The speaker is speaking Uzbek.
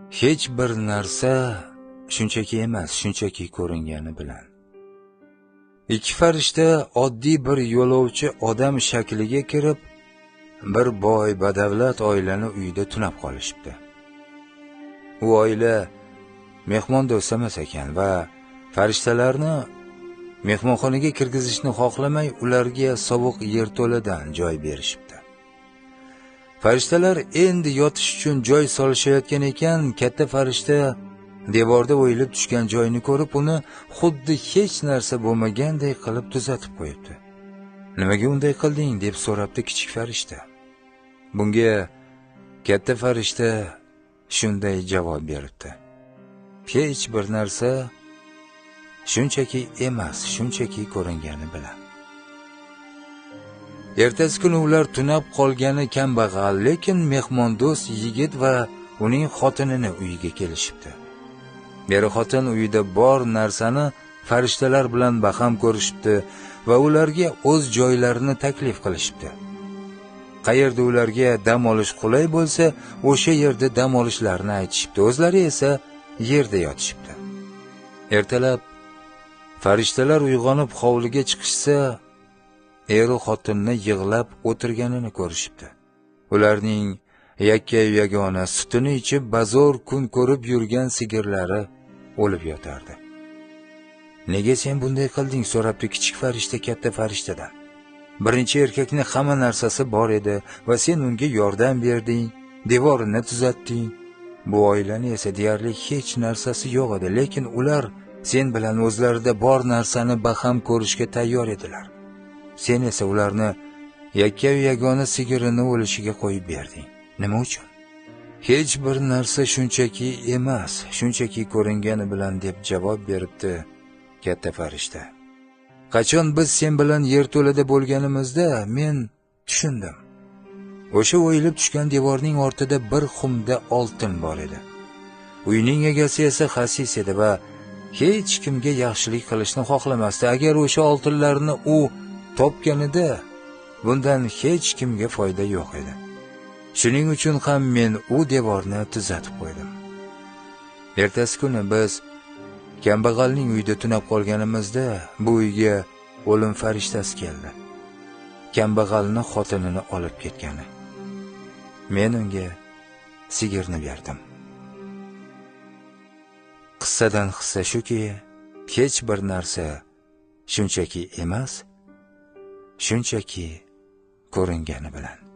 Hech bir narsa shunchaki emas, shunchaki ko'ringani bilan. Ikki farishta oddiy bir yo'lovchi odam shakliga kirib, bir boy badavlat oilani uyida tunab qolishibdi. U oila mehmondo'st emas ekan va farishtalarni mehmonxonaga kirgizishni xohlamay, ularga sovuq yerto'ladan joy berishibdi. Farishtalar endi yotish uchun joy solishayotgan ekan, katta farishta devorda o'yilib tushgan joyni ko'rib, uni xuddi hech narsa bo'lmaganday qilib tuzatib qo'yibdi. Nimaga unday qilding, deb so'rabdi kichik farishta. Bunga katta farishta shunday javob beribdi: hech bir narsa shunchaki emas, shunchaki ko'ringani bilan. Ertasi kuni ular tunab qolgani kambag'al, lekin mehmondo'st yigit va uning xotinini uyiga kelishibdi. Beri xotin uyida bor narsani farishtalar bilan baham ko'rishibdi va ularga o'z joylarini taklif qilishibdi. Qayerda ularga dam olish qulay bo'lsa, o'sha yerda dam olishlarini aytishibdi. O'zlari esa yerda yotishibdi. Ertalab farishtalar uyg'onib hovliga chiqishsa, eru xotinni yig'lab o'tirganini ko'rishibdi. Ularning yakkayu yagona sutini ichib bazo'r kun ko'rib yurgan sigirlari o'lib yotardi. Nega sen bunday qilding, so'rabdi kichik farishta katta farishtadan. Birinchi erkakning hamma narsasi bor edi va sen unga yordam berding, devorini tuzatding. Bu oilani esa deyarli hech narsasi yo'q edi, lekin ular sen bilan o'zlarida bor narsani baham ko'rishga tayyor edilar. Sen esa ularni yakkayu yagona sigirini o'lishiga qo'yib berding. Nima uchun? Hech bir narsa shunchaki emas, shunchaki ko'ringani bilan, deb javob beribdi katta farishta. Qachon biz sen bilan yerto'lada bo'lganimizda men tushundim. O'sha o'yilib tushgan devorning ortida bir xumda oltin bor edi. Uyning egasi esa xasis edi va hech kimga yaxshilik qilishni xohlamasdi. Agar o'sha oltinlarni u topganida bundan hech kimga foyda yo'q edi. Shuning uchun ham men u devorni tuzatib qo'ydim. Ertasi kuni biz kambag'alning uyida tunab qolganimizda bu uyga o'lim farishtasi keldi. Kambag'alni xotinini olib ketgani. Men unga sigirni berdim. Qissadan hissa shuki, hech bir narsa shunchaki emas, shunchaki ko'ringani bilan.